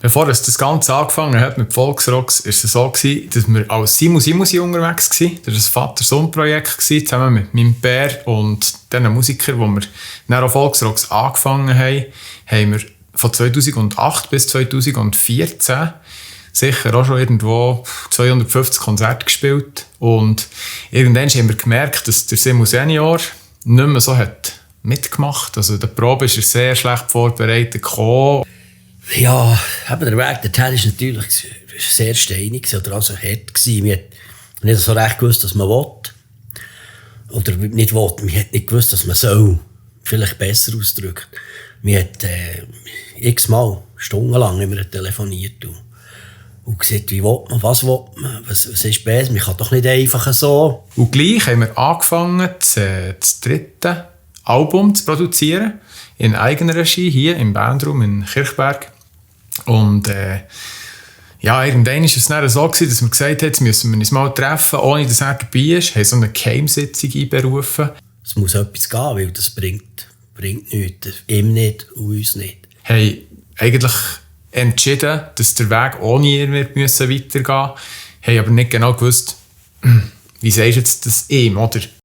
Bevor das Ganze angefangen hat mit Volksrocks, war es so gewesen, dass wir als Simusi unterwegs waren. Das war ein Vater-Sohn-Projekt, zusammen mit meinem Bär und den Musikern, wo wir dann auch Volksrocks angefangen haben, haben wir von 2008 bis 2014 sicher auch schon irgendwo 250 Konzerte gespielt. Und irgendwann haben wir gemerkt, dass der Simu Senior nicht mehr so hat mitgemacht. Also der Probe ist er sehr schlecht vorbereitet gekommen. Ja, aber der Weg dorthin war natürlich sehr steinig oder also hart gewesen. Wir haben nicht so recht gewusst, was man will. Oder nicht will. Man hat nicht gewusst, was man soll. Vielleicht besser ausdrücken. Wir haben x-mal, stundenlang immer telefoniert und gesagt, wie will man, was will man, was ist besser. Man kann doch nicht einfach so. Und gleich haben wir angefangen, das dritte Album zu produzieren. In eigener Regie, hier im Bandraum in Kirchberg. Und irgendwann war es dann so gewesen, dass wir gesagt haben, jetzt müssen wir uns mal treffen, ohne dass er dabei ist. Wir haben so eine Geheimsitzung einberufen. Es muss etwas gehen, weil das bringt nichts. Ihm nicht und uns nicht. Haben eigentlich entschieden, dass der Weg ohne ihn weitergehen müssen. Haben aber nicht genau gewusst, wie sagst du jetzt das ihm, oder?